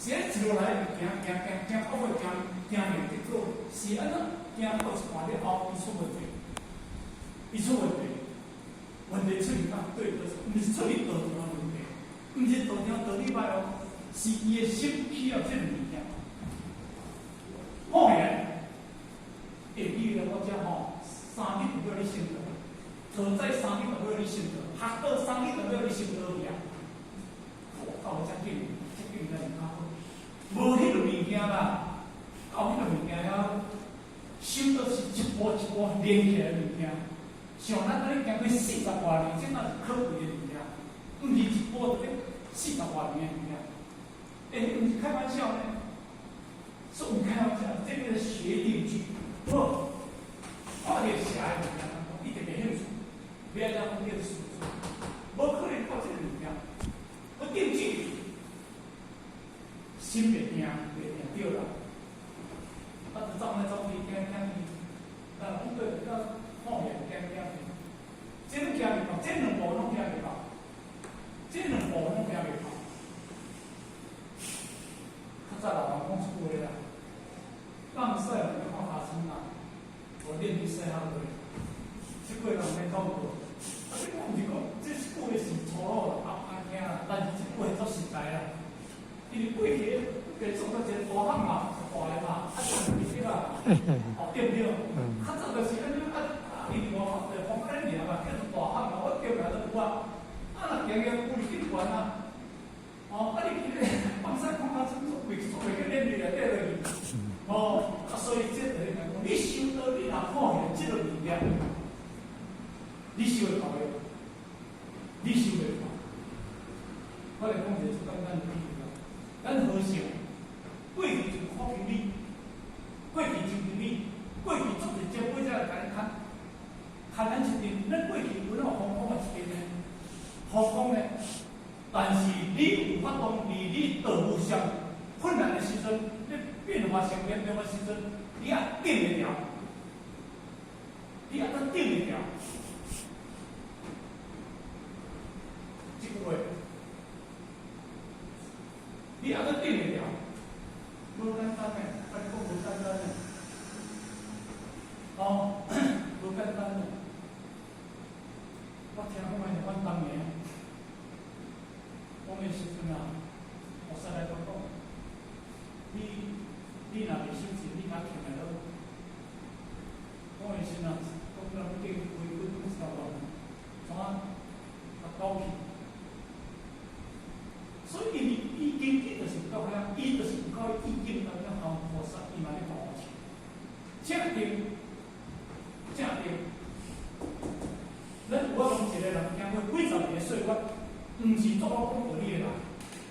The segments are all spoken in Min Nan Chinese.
是按一路來行行行行到尾行行袂結果，是按怎行到一半了後，伊出問題，伊出問題，問題出現到對，毋是出現道場的問題，毋是道場道理歹哦，是伊的心需要這個物件。看起來，會記得我遮吼，3日就叫你修道，坐在三日就叫你修道，學道三日就叫你修道去啊！到遮緊，遮緊才是較好。無彼個物件啦，到彼個物件遐，修道是一步一步連起來的物件。像咱按呢行過40外年，這那是可貴的物件，毋是一步就四十外年的物件。欸，毋是開玩笑呢，是毋開玩笑，這個是決定句。好，看著邪的物件，伊特別興趣，欲按怎講叫做無可能靠這個物件。我定句，心袂定，袂定對啦。啊，就走來走去，行行去，啊，講對較看起來行行去，這攏行袂到，這兩步攏行袂到，這兩步攏行袂到。較早老人講一句話啦，放屎毋免看尻川啦，無練你細漢過，這句人免講過。啊，這講毋是講，這句話是粗魯啦，啊，歹聽啦，但是這句話足實在啦。因為過去家做做一個大漢嘛，是大个嘛，啊，就毋記得啦，哦，對毋對？較早就是按呢啊，因為我就方安爾嘛，叫做大漢嘛，我叫來都有啊。啊，若行行有哩緊懸啊，哦，啊你記得放屎看較清楚，袂做袂去練你內底落去，哦，啊，所以這就是講，你修道，你若看見這個物件，你修會到的，你修袂到。我來講一個最簡單的比喻啦，咱和尚過去就苦求你，過去就你，過去足濟前輩才來共咱牽，牽咱一陣，咱過去本來風光嘛一陣呢，風光呢，但是你有法度佇你道路上困難的時陣，你變化上嚴重的時陣，你也頂會牢，你也閣頂會牢。這句話，你也閣頂會牢，無簡單的，我講無簡單的，哦，無簡單的。我聽講的是阮當年講的時陣啊，我實來講講，你若袂守節，你較停來落。講的時陣啊，講人叫伊規矩講一條亂，怎啊？較搞去。所以，因為伊根基就是有夠遐，伊就是有夠意境當中含菩薩，伊嘛咧保持。正定，正定。咱有法講一個人行過幾十年歲月，毋是做我講道理的人，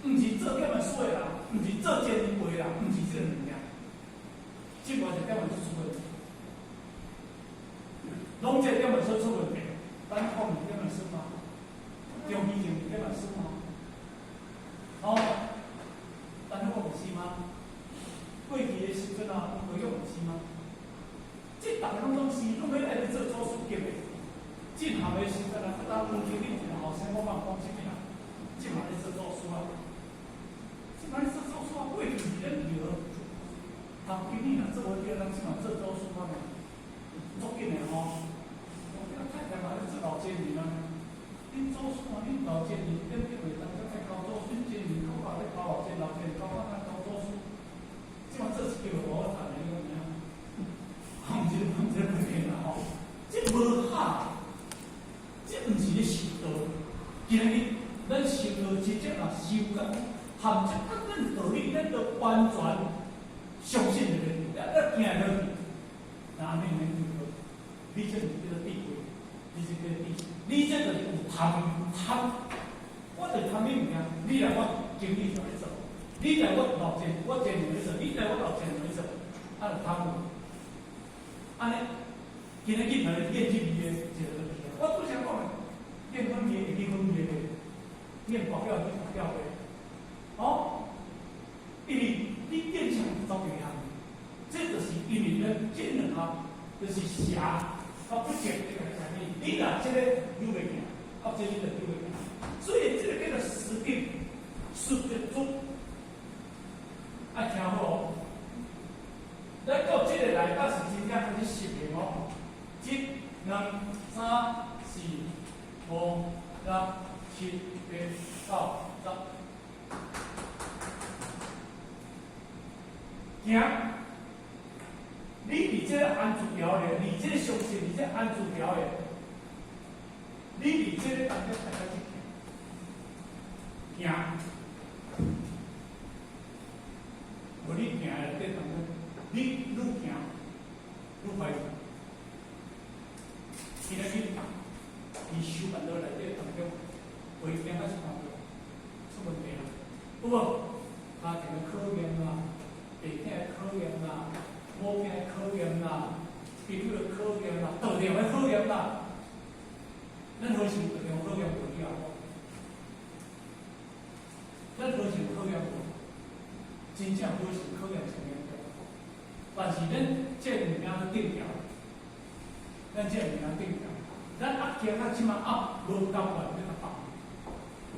毋是做點仔事的人，毋是做前輩的人，毋是這個物件。這個是點仔出問題？攏這點仔出問題，咱講是點仔算嗎？中醫症是點仔算嗎？哦，但是我毋是嗎？過去的時陣啊，黃和勇毋是嗎？這逐个攏總是攏欲愛去做祖師級的。進行的時陣啊，當黃經理一個後生，我茫講啥物啦？這嘛咧做祖師啊，這嘛咧做祖師啊，過去是咧搖，頭經理若做無對，咱這嘛做祖師啊，足緊的吼。我太太嘛咧做老前人啊，恁祖師啊，恁老前人點點袂當閣再交祖師，恁前人較早咧交老前老前交較較交祖師，這嘛做一叫無好趁的，你講知影？毋是毋是不變啦吼，這無合，這毋是咧修道。今日咱修道真正若修到含這甲咱道理，咱都完全相信的，咱行落去，那按呢免修道，你這是叫做智慧，你這叫做智，你這就是有貪貪，我就貪你物件，你來我經理就咧做，你來我老前我前面咧做，你來我老前面咧做，啊就貪。按呢，今日囡仔咧練這味的，一個就去啊。我拄才講的，練分別會記分別的，練國標會記國標的，哦，因為你變成走這項，這就是因為咱這兩項就是邪甲不正這個啥物，你若這個扭袂行，啊，這個就扭袂行，所以這個叫做實定，實定中，行。你佇這個安住條的，你這個相信，你這個安住條的，你佇這個當中愛開始行，行。無你行的內底當中，你愈行愈懷疑。今仔日佇修辦道內底當中，會行到一半出問題啦，有無？家庭的考驗啦，爸囝的考驗啦，某囝的考驗啦，朋友的考驗啦，道場的考驗啦，咱何時有道場考驗過以後？咱何時有考驗過？真正何時考驗上嚴重？但是咱這個物件都定調，咱這個物件定調，咱壓驚到這馬壓無甘願欲共放，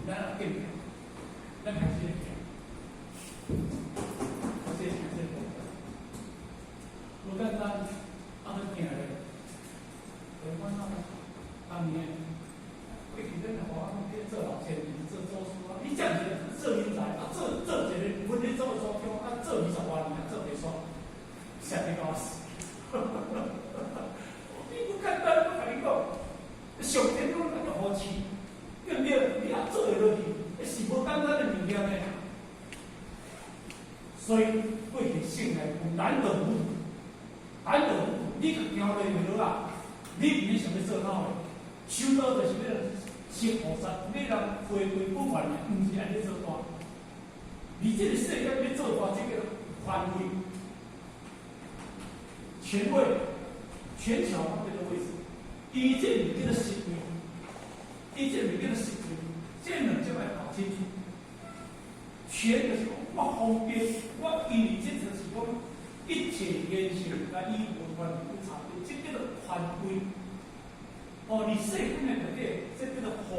咱壓定調，咱開始咧行。這是這個，無簡單，啊，去行咧。我那當年過去恁互我去做老千，做祖師啊，你這樣子做人才啊，做做一个，阮咧做祖宗啊，做20外年啊，做袂煞，嚇得我死。你不簡單，我共你講，上天攏來個好飼，對毋對？你也做會落去，是無簡單的物件呢。所以過去聖來講，難得糊塗，難得糊塗。你行落袂落啊？你毋免想欲做老的，修道就是欲成菩薩，欲人回歸本源，毋是按呢做大。你這個世間欲做大，這個權位、權位、權巧這個位置，伊這物叫做實位，伊這物叫做實位，這兩種愛搞清楚。權就是講我方便，我因為這就是講一切言行共伊無完全有差別，這叫做權位。哦，你世間的內底，這叫做方，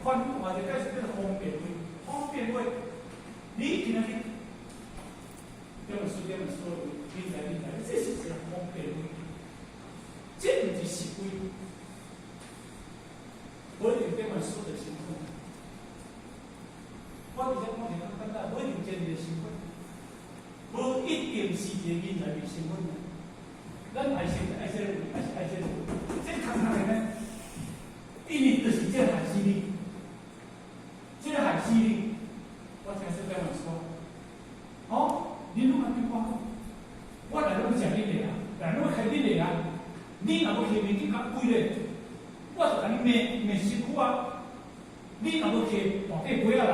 權或者解釋叫做方便位，方便位。你今仔日，點樣說點樣說，你知你知，這是一個方便位，這毋是實位。無一定點樣輸的身份。我佇遮講一個簡單，無一定建立身份，無一定是一個人才的身份。咱愛是愛這個位，還是愛這個位？這較較的呢？因為就是這個害死你，這個害死你。我聽說這樣說，哦，你攏愛對我好，我來攏食恁的啊，來攏開恁的啊。你若欲提面去較貴咧，我就共你罵罵身軀啊。你若欲提大塊杯仔來，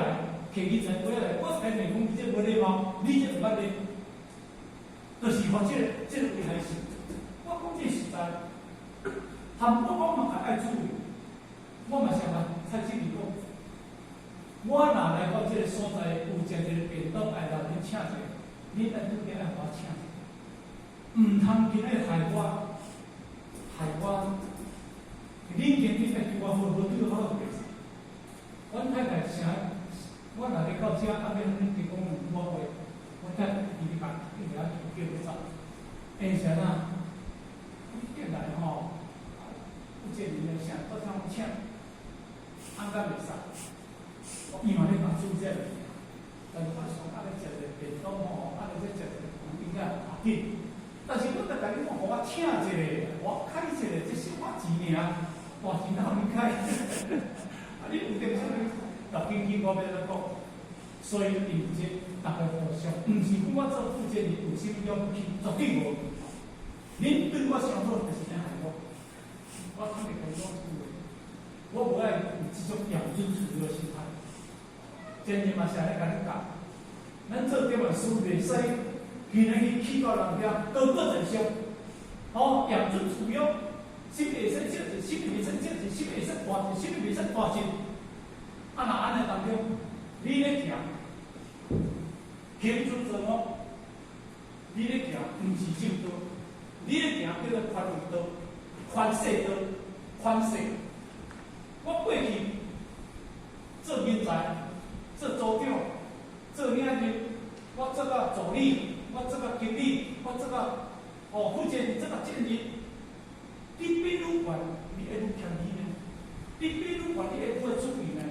提人才杯仔來，我就共你罵講你這無禮貌，你這毋捌禮，就是予這個危害性。我講這實在，含我我嘛較愛注意，我嘛是甲蔡經理講，我若來到這個所在，有食一个便當愛來恁請一个，恁愛拄見愛予我請一个，毋通今日害我，害我，恁今日愛對我好，無對我好就袂使。阮太太啥，我若來到遮，啊，欲恁提供兩句話，阮太太伊伫共伊伫遐叫欲走，因是按怎？你進來吼，有這個啥，都通請，按敢袂使？伊嘛咧共煮這個物件，但是我想按呢食一个便當吼，按呢這食一个飯應該較緊。但是我著共你講，予我請一个，我開一个，這小可錢爾，大錢哪予你開？啊，你有點啥物？六斤斤我欲按怎講？所以因這逐家互相，毋是講我做負責人有啥物了不起，絕對無。恁對我傷好，就是在害我。我坦白共你講這句話，我無愛有這種養尊處優的心態。前日嘛是按呢共你教，咱做點完事袂使今仔日去到人遐高高在上，哦，養尊處優，啥物會使借者，啥物袂使借者，啥物會使大隻，啥物袂使大隻。啊，若按呢當中，你咧行，行出自我，你咧行毋是正道，你咧行叫做權位道、權勢道、權勢。我過去做人才、做組長、做領袖，我做到助理，我做到經理，我做到哦負責人，做到經理。你變愈懸，你會愈謙虛呢？你變愈懸，你會愈會注意呢？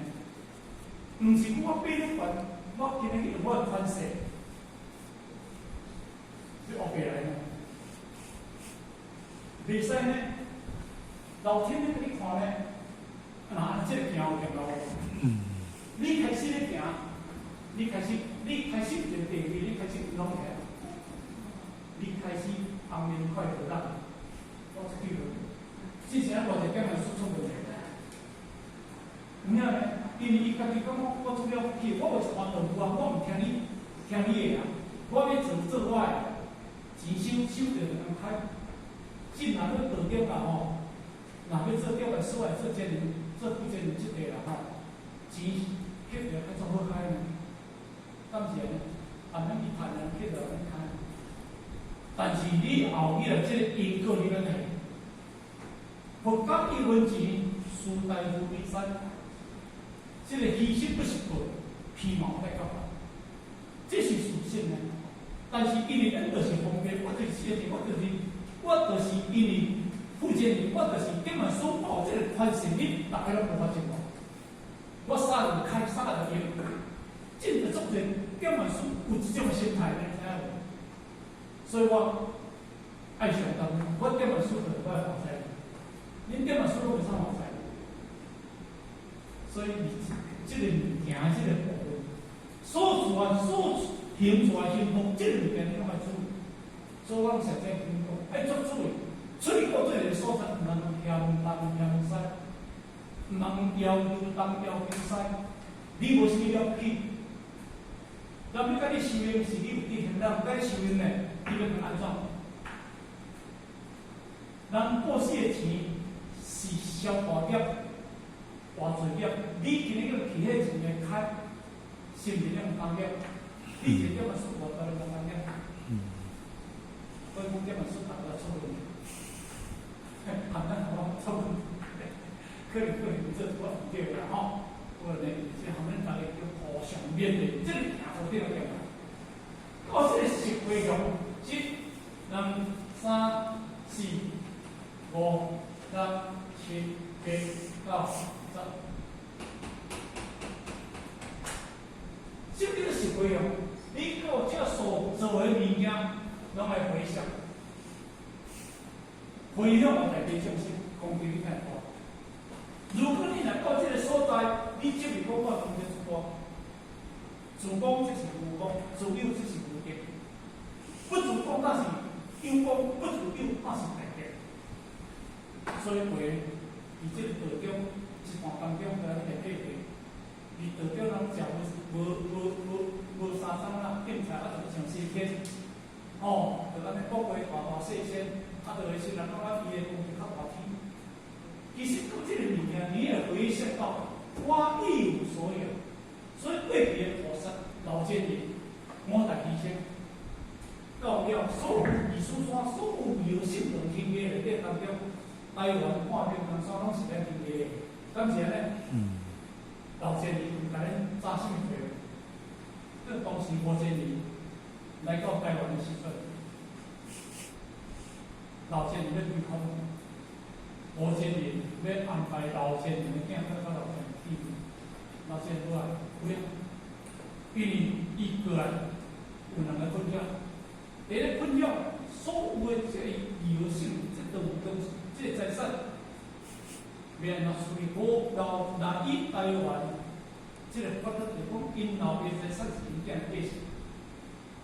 毋是講我變愈懸，我今日去用我的權勢。袂使呢，老天咧共你看呢，啊，這個行有行路。你開始咧行，你開始有一個地位，你開始有攏起來，你開始紅面快活啦。我這句話，之前我一點來輸出問題。有影呢？因為伊家己感覺我做了不起，我有一番道有啊，我毋聽你聽你的啊，我欲做做我的，錢收收著就通開。進來欲道中啊吼，若欲做中來所來做真人，做負責人這塊啦吼，錢翕著較足好開呢。敢是按呢？按咱去趁人翕著按呢開。但是你後尾來這個因果你免提。佛講一分錢，事大如冰山。這個其實不是佛，皮毛在幹嘛？這是事實呢。但是因為咱就是方便，我就是設定，我就是因為負責任，我就是點樣所報這個權勢，你大家攏無法證明。我啥就開，啥就用，真的足濟點樣所有這種心態，你知影無？所以我愛上當，我點樣所就是我的發財，恁點樣所攏袂使發財。所以這個物件，這個部分，所做啊，所行出來行動，這個物件你攏愛注意。所以我實在聽講，愛足注意。出去到這個所在，毋通嫌東嫌西，毋通要求東要求西。你無啥物了不起，人欲共你修行是你有德行，人毋共你修行呢，你欲按怎？人布施的錢是小大業、偌濟業，你今日叫提彼錢來開，是毋是兩當業？你一個點嘛輸偌大兩當業？所以講點嘛輸大家出問題，簡單講出問題，可能這我毋對啦吼。我呢，是後面大家叫互相勉勵，這個行好對對啦。到這個十回向，一、兩、三、四、五、六、七、八、九、十。這個十回向，你到這所做的物件，攏愛回向，回向我大悲眾生，功德你太大。如果你若到這個所在，你這邊講我功德足大，自講這是無功，自有這是無德。不自講那是有功，不自有那是大德。所以話，佇這個道中，一段當中，來來計計，佇道中人食無無無無無三餐啦，點菜啊，就上西天，吼，就按呢富貴大大細仙，啊，就會先人感覺伊的功德較大天。其實到這個物件，你會回想到我一無所有，所以過去的菩薩老前人，五大犧牲，到了所有藝術山所有廟聖堂天下內底當中，台灣半邊東山攏是咱天下的，敢是按呢？老前人有共咱紮什麼會？這當時吳千里來到台灣的時陣，老前人欲對抗。吳千里欲安排老千人的囝去佮老千人見面，老千人無愛，不要，因為伊過來有兩個困擾，第一個困擾，所有的這個義和性，這都有東西，這個財產，欲按怎處理？無老若以台灣這個法律來講，𪜶老爸財產是𪜶囝的繼承，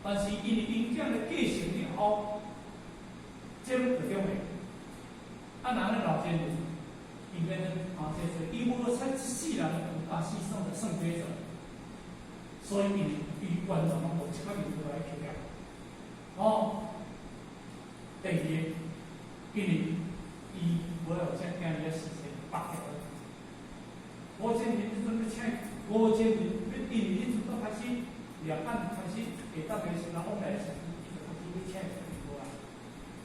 但是因為𪜶囝的繼承了後，這就中的。啊，若按呢老前人，伊免啊這這，伊無采一世人有大死算算規則，所以伊完全攏無一個面來去了。哦，第二個，因為伊無有這囝兒事情白掉。吳千人彼陣欲請，吳千人欲因為彼陣才開始兩岸開始會當的時陣，往來的時陣，伊就開始欲請過來。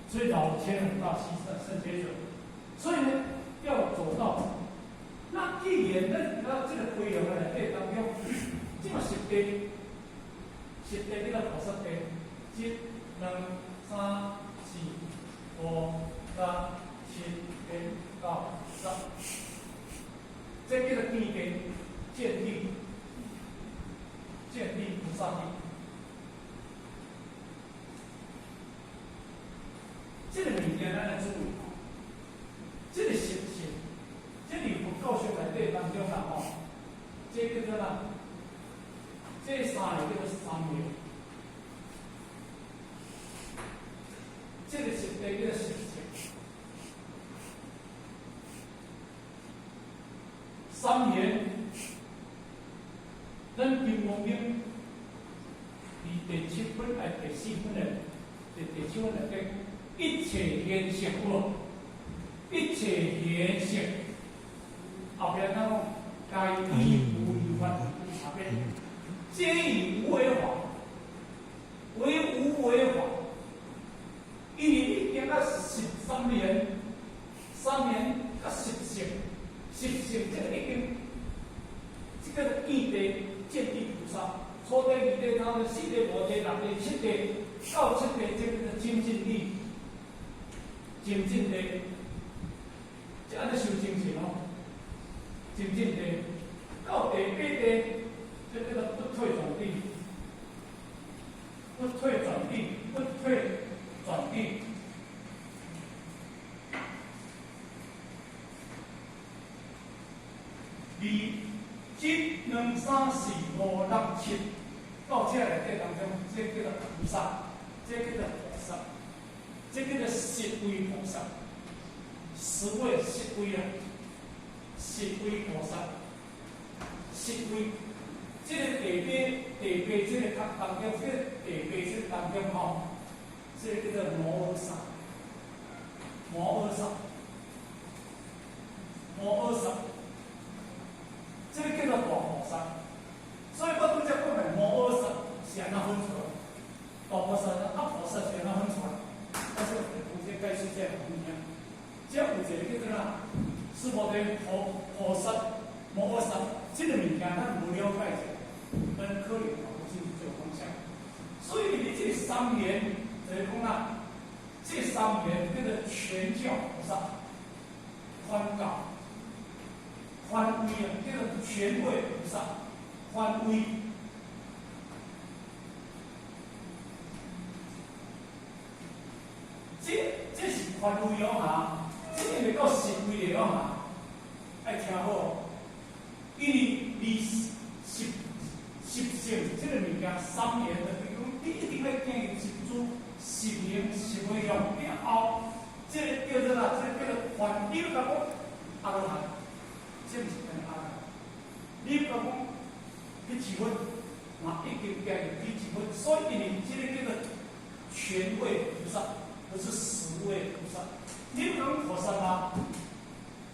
所以老千人大犧牲聖接者，所以呢，要走到那既然咱這個回向的內底當中，這嘛十地，十地你來菩薩地，一、兩、三、四、五、六、七、八、九、十，這叫做見地，見地，見地菩薩地。這個物件咱來注意。第七分還第四分的，第七分內底，一切現實有無？一切現實，後壁怎講？皆依無為法無差別，皆以無為法，為無為法。因為你行到十三年，三年甲十乘，十乘這個已經，這個見地見地菩薩，初地、二地、三地、四地、五地、六地、七地，到七地這個叫精進地，精進地，這按呢修精進哦，精進地，到第八地，這叫做不退轉地，不退轉地，不退轉地。二、一、兩、三、四、五、六、七，到這內底當中，這叫做菩薩，這叫做菩薩，這叫做十位菩薩，十位十位啊，十位菩薩，十位，這個第八第八這個當中，這個第八這個當中吼，這個叫做摩訶薩，摩訶薩，摩訶薩。這個叫做大菩薩，所以我拄才講的摩訶薩是按怎分出來？大菩薩、阿菩薩是按怎分出來？我說同學解釋這個物件，這有一個叫做啥？濕婆地菩菩薩摩訶薩，這個物件咱無了解者，咱可能搞不清楚這個方向。所以你這三言就是講啦，這三言叫做權教菩薩，寬教。權威啊，叫做權位菩薩，權威。這是權威哦哈，這個會到實位的哦哈，愛聽好。因為你十十乘這個物件三言的，就是講你一定要經歷十住、十行、十回向了後，這個叫做啥？這個叫做權，你欲共講阿羅漢。這毋是干焦阿羅漢，你欲講彼支分，嘛已經加入彼支分，所以因為這個叫做權位菩薩，不是實位菩薩。你欲講菩薩嗎？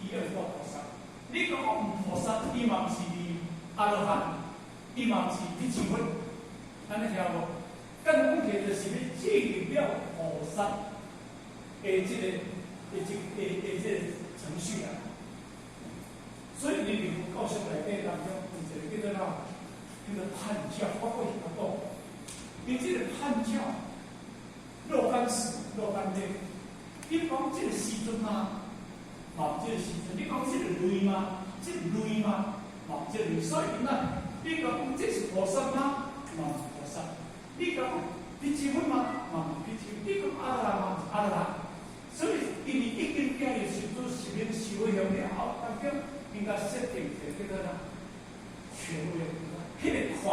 伊也是菩薩。你講毋菩薩，伊嘛毋是阿羅漢，伊嘛毋是彼支分。按呢聽無？簡單講起來就是欲進入了菩薩的這個、的這、的的這個程序啊。所以你佇佛教書內底當中有一個叫做啥？叫做判教，我過去甲講，伊這個判教若干時、若干日，你講這個時陣嗎？嘛這個時陣，你講這個類嗎？這個類嗎？嘛這個類，所以呢，你講這是菩薩嗎？嘛毋是菩薩。你講彼支分嗎？嘛毋是彼支分。你講阿羅漢嗎？毋是阿羅漢。所以，因為已經經歷十住、十行、十回向了後，當中應該設定一個叫做啥？權威，彼個權，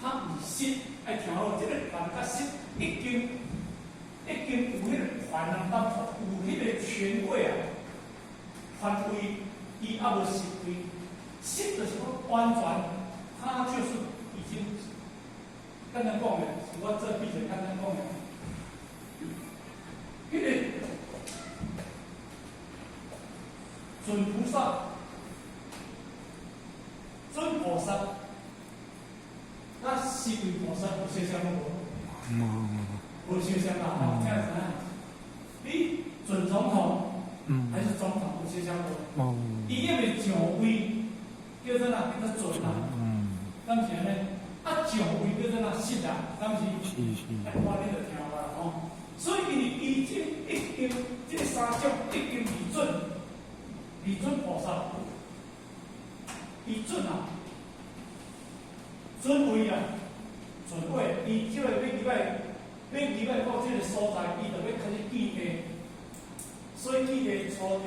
它毋是實，愛聽好，這個權佮實已經有彼個權人當有彼個權位啊，權位，伊猶無實位，實就是講完全，他就是已經簡單講的，是我這筆就簡單講的，彼個準菩薩。準菩薩，佮實位菩薩有相像無？無相像啦，吼，這樣子啊。你準總統還是總統有相像無？伊因為上位叫做啥？叫做準啊。敢是按呢？啊，上位叫做啥？實啊，敢是？哎，我你就聽我啦吼。所以因為伊這已經這三種已經離準，離準菩薩。伊準啊，準位啊，準位，伊這個欲入來，欲入來到這個所在，伊就欲開始見地，所以見地初地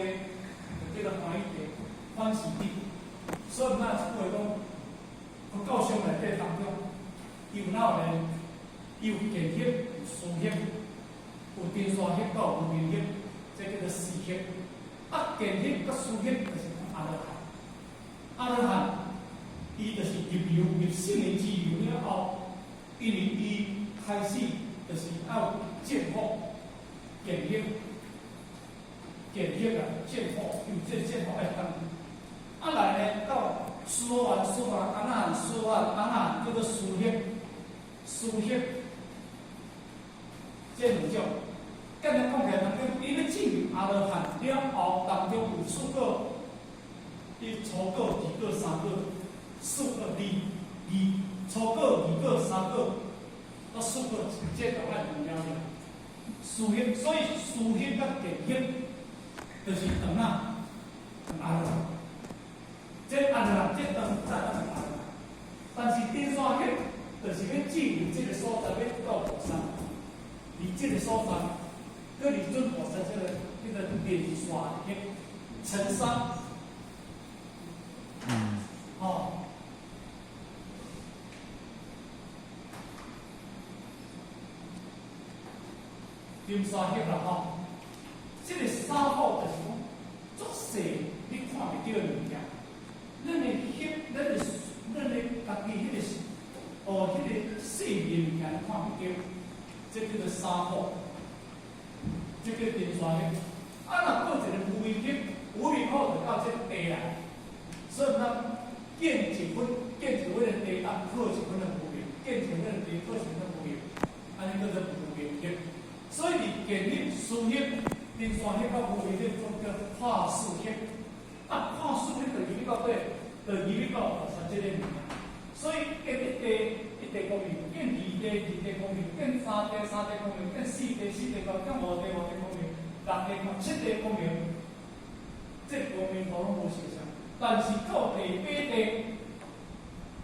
就叫做歡喜地、歡喜地。所以咱這句話講，佛教書內底當中，伊有哪有呢？伊有見翕、有思翕、有定沙翕到無明翕，這叫做四翕。啊，見翕佮思翕就是講阿羅漢。阿羅漢，伊就是入流入聖的之流了後，因為伊開始就是愛見惑、見惑、見惑啊，見惑，有這見惑愛當。啊來呢，到說完說完，阿那含說完，阿那含叫做思惑，思惑，這兩種。簡單講起來，當中伊欲證入阿羅漢了後，當中有四個，伊初果、二果、三果、四果、二二初果、二果、三果到四果，這都愛斷了了。思惑，所以思惑佮見惑，就是斷啊，斷阿羅漢。這阿羅漢，這斷才當阿羅漢。但是頂山惑，就是欲證入這個所在，欲到菩薩，佇這個所在。閣離準菩薩這個叫做連線惑塵沙，吼，塵沙惑啦吼，這個沙惑就是講足細你看袂著的物件，咱的翕，咱的家己彼個哦，彼個細微的物件你看袂著，這叫做沙惑。這叫塵沙惑，啊，若閣一個無明惑，無明惑就到這個地來，所以咱見一分，見一分的地啊，破一分的無明，見一分的地，破一分的無明，按呢叫做無明惑。所以佇見惑、思惑、塵沙惑佮無明惑，總叫破四惑。啊，破四惑就入去到底，就入去到菩薩這個物件。所以見一地，一地光明；見二地，二地光明；見三地，三地光明；見四地，四地光明；見五地，五地光明；六地光，七地光明。這光明都攏無相像，但是到第八地，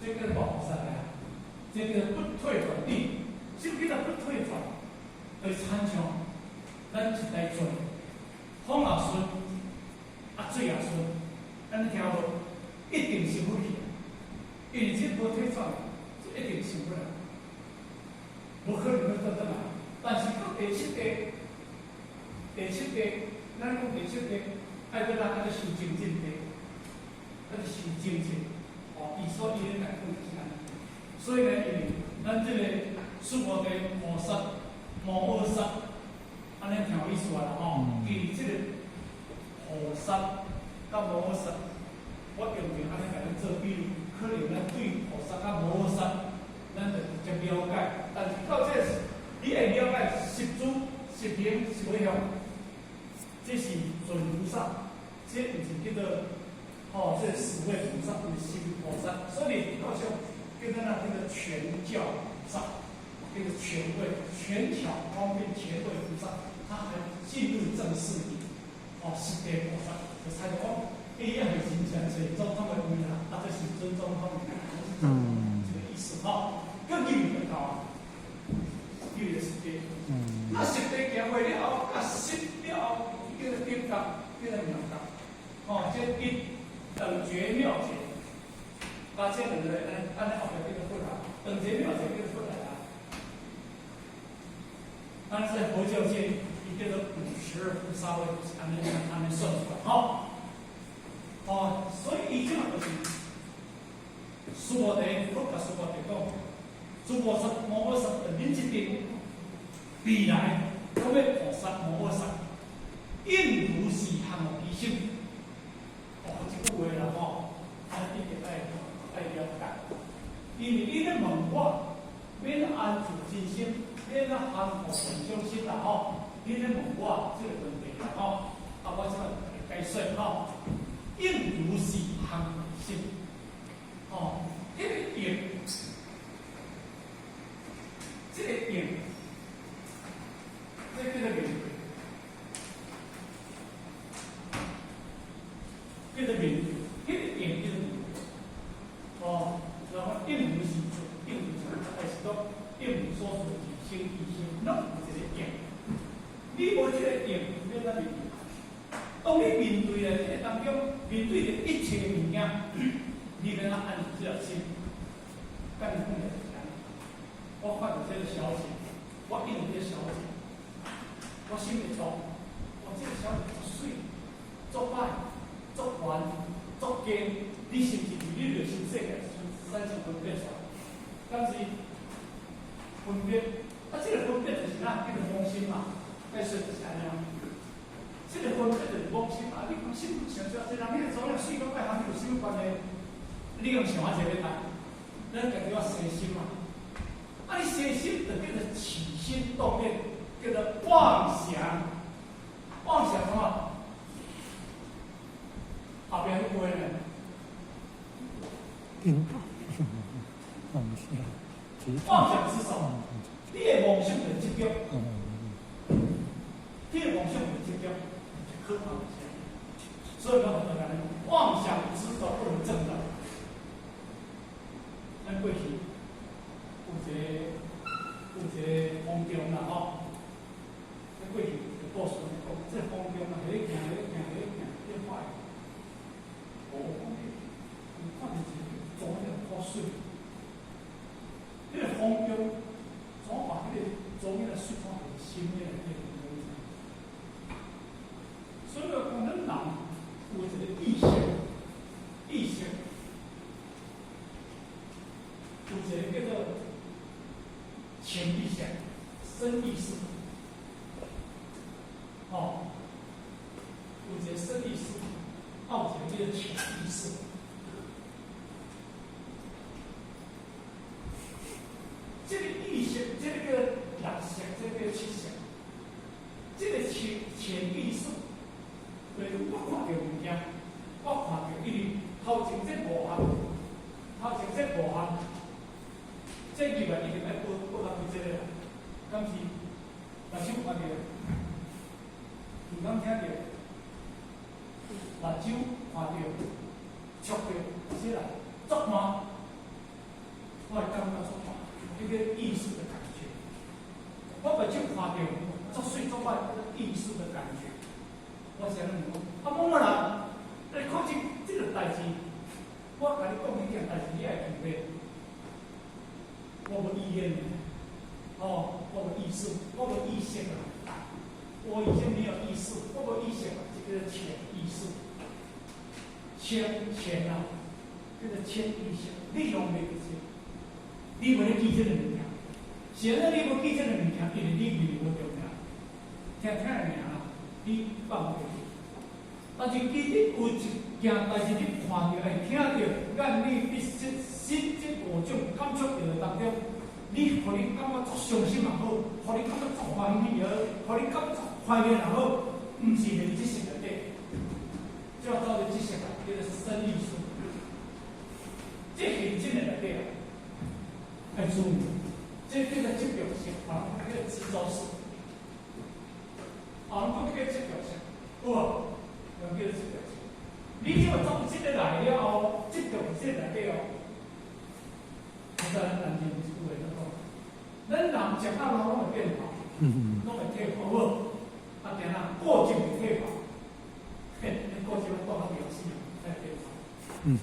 這叫做菩薩啊，這叫做不退轉地。什麼叫做不退轉？就是親像咱一台船，風也順，啊水也順，按呢聽無？一定是不去。因為這無退轉，這一定成佛來，無可能閣倒轉來。但是到第七地，第七地，咱講第七地，愛閣咱愛閣修精進地，愛閣修精進。哦，伊所以咧來講就是按呢。所以呢，因為咱這個四無地菩薩摩訶薩，按呢聽有意思啊啦吼。伊這個菩薩佮摩訶薩，我用著按呢共恁做比喻。可能咱對菩薩佮摩訶薩，咱就直接了解。但是到這時，你會了解十住、十行、十回向，這是準菩薩，這毋是叫做吼，這十位菩薩，是十位菩薩。所以到時候叫做那叫做權教菩薩，叫做權位、權巧方便權位菩薩，他還進入正四諦，哦，十地菩薩就猜到講。伊也是真正揣總統的位啦，啊，這是準總統，這個意思吼。閣入就到啊，入個十地。那十地行過了後，甲十了後，叫做頂覺，叫做妙覺。吼，這一等覺妙覺，把這兩個按呢後壁叫做佛啊，等覺妙覺叫做佛來啊。但是在佛教界，伊叫做52菩薩位，按呢按呢算出來，吼。哦，所以伊這個就是須菩提，佛共須菩提講，諸菩薩摩訶薩的恁這邊未來，閣欲菩薩摩訶薩，應如是行其心。哦，這句話啦吼，咱一定愛愛了解。因為你咧問我，欲按怎安住真心，欲按怎降伏平常心啦吼，你咧問我這個問題啦吼，啊，我這擺解說吼。應如是行其心，哦，彼個應，這個應，這叫做面對，叫做面對，彼個應叫做面對，哦，然後應如是做，應如是，還是講應如所說是生其心，攏有一個應。你無這個應，欲按怎面對？當你面對的這個當中，面對的一切物件，你欲按怎安住這條心？佮你講的是按呢。我看著這個小姐，我應這個小姐，我心會創，哇，這個小姐足媠、足歹、足懸、足堅，你是毋是佇你內心世界產生分別出來？敢是？分別，啊，這個分別就是啥？叫做妄心嘛，解說就是按呢。這個分別就是妄心啊！你講心想說，這人彼個查某水講愛含你有啥物關係？你用想啊這個代，咱家己要生心嘛。啊，你生心就叫做起心動念，叫做妄想。妄想什麼？後邊彼句呢？妄想，妄想是什麼？你的妄想就是執著，你的妄想就是執著，就可怕的。所以講，很多人妄想執著不能證得。咱過去有一個風中啦吼，咱過去有一個故事講，這個風中啊，佇咧行，佇咧行，佇咧行，咧發現，哦，講伊看著一個查某囝好媠，彼個風中怎把彼個查某囝媠看佇心內底？所以講，咱人有一個意識，意識有一個叫做潛意識、深意識，吼，有一個深意識，還有一個叫做潛意識。這個意識，這個叫六識，這個叫七識，這個潛意識，就是我看著物件，我看著，因為頭前這五項，頭前這五項，這入來一定愛報到這個啦，敢是？目睭看著，耳敢聽著，目睭看著，觸著，啥啦？觸摸，我會感覺觸摸，這個意識的感覺。我目睭看著，足媠足歹，這個意識的感覺。我是按呢講，啊，某某人，你看這個代誌，我共你講這件代誌，你愛記袂？我無意願，哦，我無意識，我無意識啊，我已經沒有意識，我無意識啊，這個潛意識，潛啊，叫做潛意識，你用袂記，你無咧記這個物件，現在你無記這個物件，因為你記無重要，聽聽爾啦，你放袂記。但是其實有一件代誌，你看著會聽著，眼耳鼻舌身這五種感觸著當中，你予你感覺足傷心也好，予你感覺足歡喜也好，予你感覺足快樂也好，毋是佇這識內底，這走佇這識啊，叫做身意識。這是真的內底啊，愛注意，這叫做執著識，啊，叫做執著識，啊，講叫做執著識，有無？叫做執著識。你這個走這個來了後，執著這個內底哦。我知咱人有一句話怎講？咱人食到老攏會變化，攏會退化，有無？啊，定啦，固執會退化，嘿，你固執攏住較袂死，才會退化。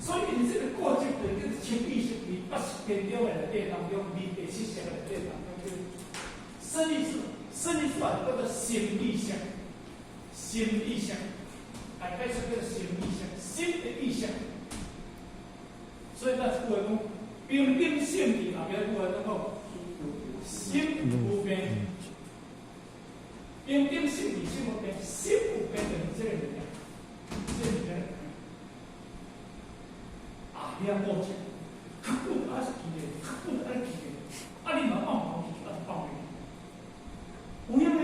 所以，𪜶這個固執就叫做潛意識佇八識田中的內底當中，佇第七識的內底當中，叫身意識，身意識啊，叫做心意識，心意識，來解釋叫做心意識，心的意識。所以咱這句話講，平等性質後壁句話怎講？心無變，平等性質心無變，心有變就是這個物件，這個物件。啊，你遐固執，較久還是記得，較久愛記得，啊，你若放無去，啊，就放袂去。有影呢？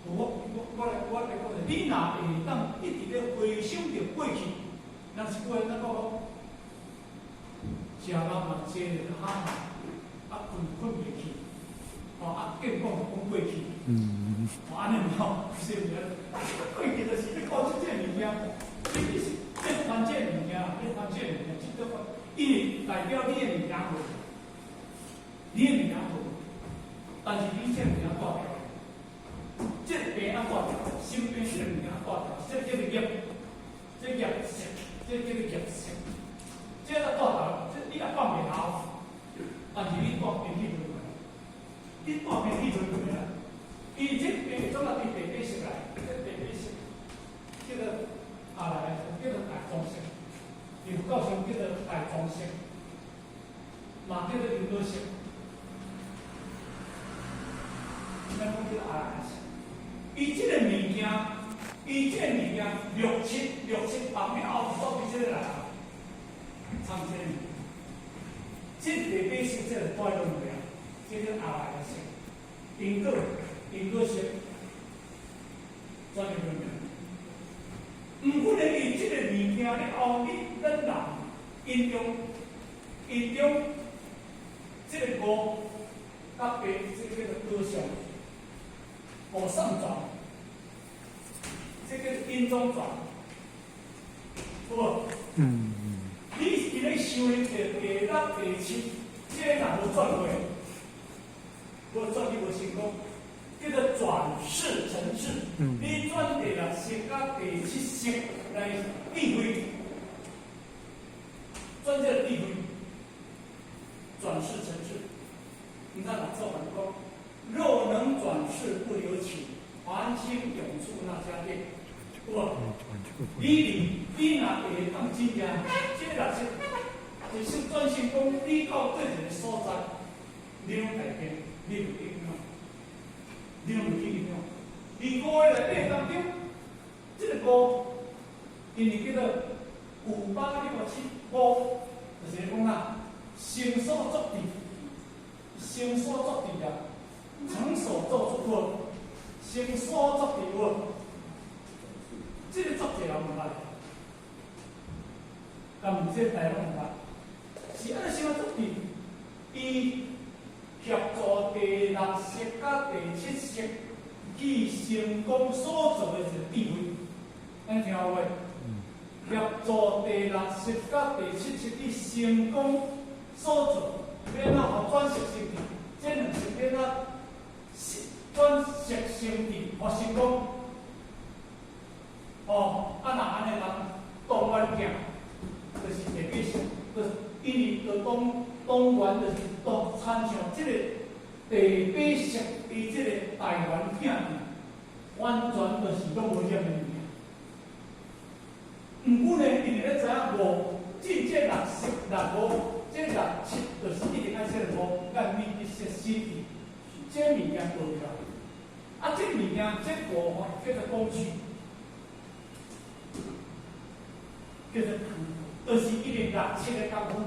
我來講者，你若會當一直咧回想著過去，若是話咱講講，食飽嘛坐咧哈，啊睏睏袂去，吼啊見講講過去，吼按呢吼，是毋是？啊，過去就是咧固執這個物件，你是咧還這個物件，咧還這個物件，這個因為代表你的物件無，你的物件無，但是你這個物件掛掉，這個病啊掛掉，身邊這個物件掛掉，這個叫做業，這個業識，這個叫做業識，這個掛掉，這你也放袂牢，但是你帶病去輪迴，你帶病去輪迴啦，伊這病總啊佇地底識來，這地底識，叫做啊來叫做大眾識，佛教上叫做大眾識，嘛叫做因果識。咱講這個阿賴耶識。伊這個物件，伊這個物件六七六七放了後，做佇這個內，參這個物件。這第八識這個帶落去啊，這個阿賴耶識，因果因果識，轉入去。毋過呢，伊這個物件了後，你咱人因中因中，這個五佮八，這個叫做果相，果上轉，這個因中轉，有無？嗯。你是咧修的第六、第七，這個若無轉過，無轉去無成功，叫做轉識成智。你轉第六識佮第七識來智慧，轉這個智慧，轉識成智。你看哪做完講，若能轉識不留情，還清永住那家殿，有無？你你若會當真正，這六識，就是轉成功，你到佗一個所在，你攏改變，你袂影響，你攏袂去影響。佇五個內底當中，這個五，因為叫做五八六七五，就是講啊，成所作智，成所作智啊，成所作出有，成所作智有，這個足濟人毋捌，但毋這大攏毋捌，是按怎成所作智？伊協助第六識佮第七識去成功所做的一個智慧，咱聽有無？協助第六識佮第七識去成功所做，欲按怎予轉識成智？這兩識欲按怎轉識成智，予成功？哦，啊若按呢人動願鏡，就是第八識，就是因為就當當願就是當親像這個第八識，伊這個大願鏡完全就是攏無染的物件。毋過呢，因為咱知影五進這六識六五，這六七就是一定愛這個五眼耳鼻舌身意，這物件無來。啊，這物件這五吼叫做過去，叫做就是一個六七的功夫。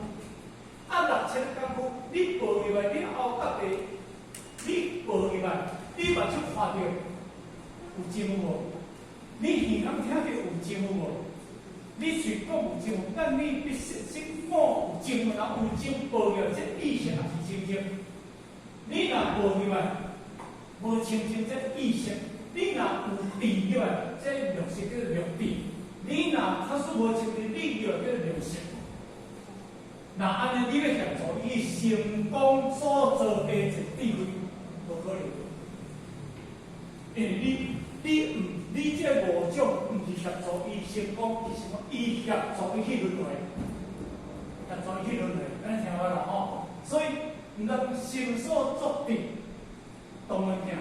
啊，六七的功夫，你報入來，你後甲地，你報入來，你目睭看著有真有無？你耳孔聽著有真有無？你喙講有真無？眼耳鼻舌身五有真無？若有真報入來，這意識也是清淨。你若無入來，無清淨這意識，你若有智入來，這六識叫做六智。你若假使無清淨，你入來叫做六識。若按呢，你欲協助伊成功所做的一個智慧，無可能。因為你你毋你這五種毋是協助伊成功，是什麼？伊協助伊去輪迴，協助伊去輪迴，按呢聽有啦吼。所以，毋通成所作智，動願鏡，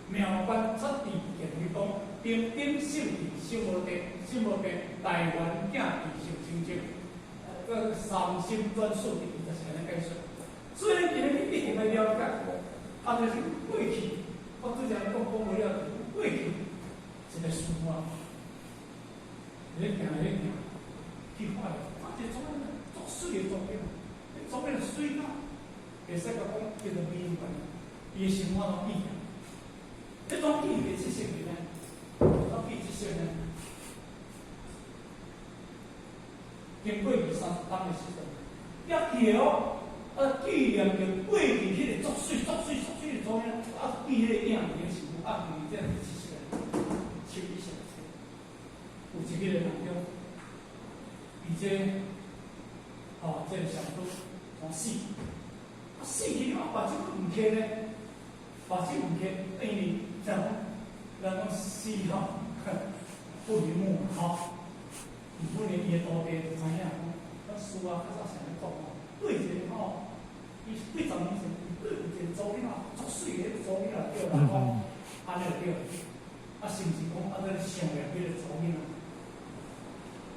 妙觀察智見虛講，頂頂秀智修無得，修無得，大願鏡智修清淨。個三心轉四智，就是按呢解說。所以，今日你一定欲了解，啊，就是過去，我拄才講講無了，過去一個事啊，咧行咧行，去看咧，看一個查某囝足媠的查某囝，查某囝媠到，會使共講叫做美女，伊的生活攏變。這種變第七識呢？怎變七識呢？經過20、30冬的時陣，也記哦，啊紀念著過去彼個足媠、足媠、足媠的查某囝，啊記彼個影子是有暗記這第七識，七意識。有一個人中，伊這哦，這個上都從死，啊死去了，目睭毋開呢，目睭毋開，因為怎講？人講死吼，不瞑目吼。毋過呢，伊的徒弟就知影講，咱師啊較早啥咧講吼，對一個吼，伊幾十年前對有一個查某囡仔足媠的彼個查某囡仔對人講，按呢就對，啊是毋是講啊？咱想念彼個查某囡仔？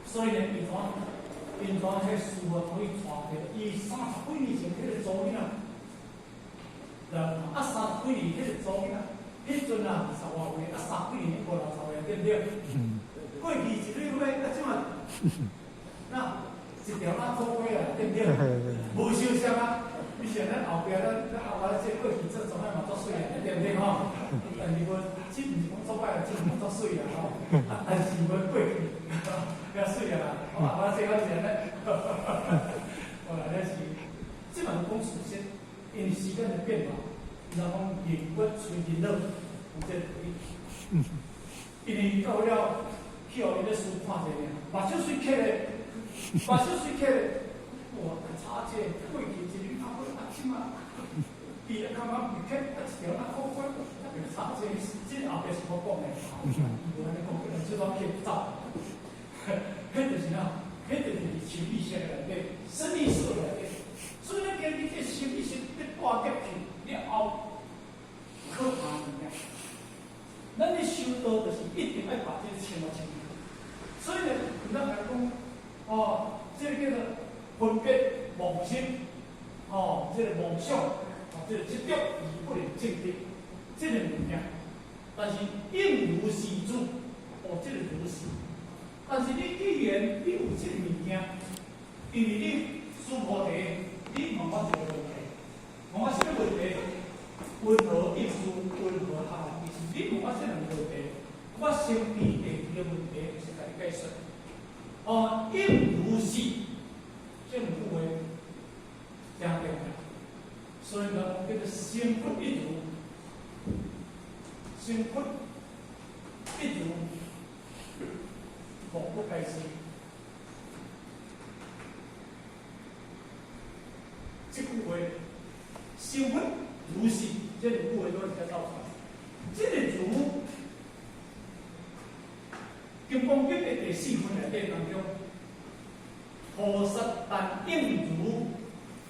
所以呢，伊怎因怎彼師傅可以帶起伊三十幾年前彼個查某囡仔，來啊三十幾年彼個查某囡仔，彼彼陣啊，二十外歲，啊三幾年五六十歲，對毋對？過去一蕊花，啊這馬，那一條仔土花啊，對毋對？無相像啊！你像咱後壁咱後壁這過去這種仔嘛足媠啊，對毋對吼？但是無，這毋是講做歹啊，這是講足媠啊吼。啊，但是無過去較媠啊啦，後壁這個是按呢，後來咧是，這嘛是講事實，因為時間的變化，人講人骨隨人老，有這個道理。因為到了去予伊咧書看者爾，目睭水瞌咧，目睭水瞌咧，哇！差這過去一蕊啊，啊，這馬伊咧感覺袂瞌，啊一條仔苦瓜，啊差這，這後壁是我講的，伊無按呢講，這種瞌走。彼就是啥？彼就是心意識內底，生意識內底。所以咱今日這心意識咧帶入去了後，可怕物件。咱咧修道就是一定愛把這個清啊清楚。所以呢，咱來講，哦，這個叫做分別妄心，哦，這個妄想，哦，這個執著而不能證得，這個物件。但是應如是住，哦，這個如是。但是你既然你有這個物件，因為你須菩提，你問我一個問題，問我啥物問題？雲何應事，雲何他其實你問我這兩個問題，我先提第二個問題，是共你解釋。哦，應如是，這兩句話誠重要。所以講叫做成佛一如，成佛一如，莫不該知。這句話，成佛如是，這兩句話攏會使走出來。這個如，金剛經的第四分內底當中，菩薩但應如，